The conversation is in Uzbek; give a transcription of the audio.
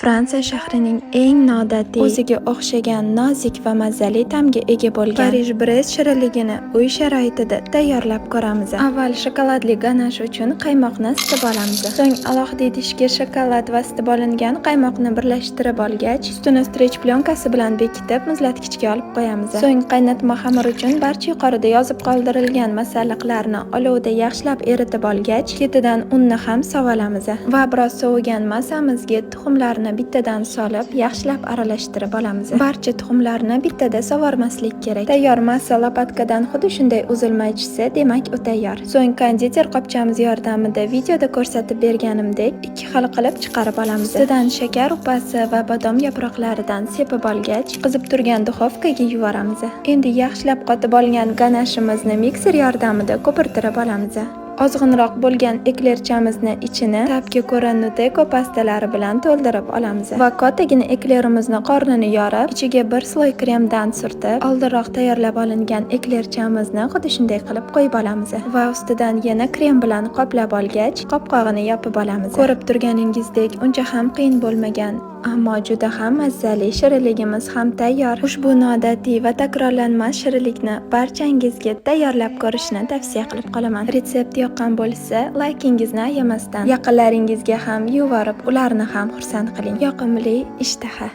Fransiya shahrining eng noodatiy, o'ziga o'xshagan nozik va mazali ta'mga ega bo'lgan Parij Brest shirinligini uy sharoitida tayyorlab ko'ramiz. Avval shokoladli ganash uchun qaymoqni isitib olamiz. So'ng alohida idishga shokolad va isitib olingan qaymoqni birlashtirib olgach, ustini stretch plyonkasi bilan bekitib, muzlatgichga olib qo'yamiz. So'ng qaynatma xamir uchun barcha yuqorida yozib qoldirilgan masalliqlarni olovda yaxshilab eritib olgach, ketidan unni ham sovolamiz va biroz sovigan massamizga tuxumlarni bittadan solib, yaxshilab aralashtirib olamiz. Barcha tuxumlarni bittada sovormaslik kerak. Tayyor massa lopatkadan xuddi shunday uzilmay tushsa, demak, u tayyor. So'ng konditer qopchamiz yordamida videoda ko'rsatib berganimdek ikki xil qilib chiqarib olamiz. Ustidan shakar upasi va bodom yaproqlaridan sepib olgach, qizib turgan duxovkaga yuboramiz. Endi yaxshilab qotib olgan ganashimizni mikser yordamida ko'pirtirib olamiz. Ozg'inroq bo'lgan eklerchamizni ichini ta'bga ko'ra Nuteko pastalari bilan to'ldirib olamiz va kattagina eklerimizni qornini yorib, ichiga bir слой kremdan surtib, oldinroq tayyorlab olingan eklerchamizni xuddi shunday qilib qo'yib olamiz va ustidan yana krem bilan qoplab olgach, qopqog'ini yopib olamiz. Ko'rib turganingizdek, uncha ham qiyin bo'lmagan, ammo juda ham mazali shirinligimiz ham tayyor. Ushbu noodatiy va takrorlanmas shirinlikni barchangizga tayyorlab ko'rishni tavsiya qilib qolaman. Retsept yoqqan bo'lsa, laykingizni ayamasdan yaqinlaringizga ham yuborib, ularni ham xursand qiling. Yoqimli ishtaha.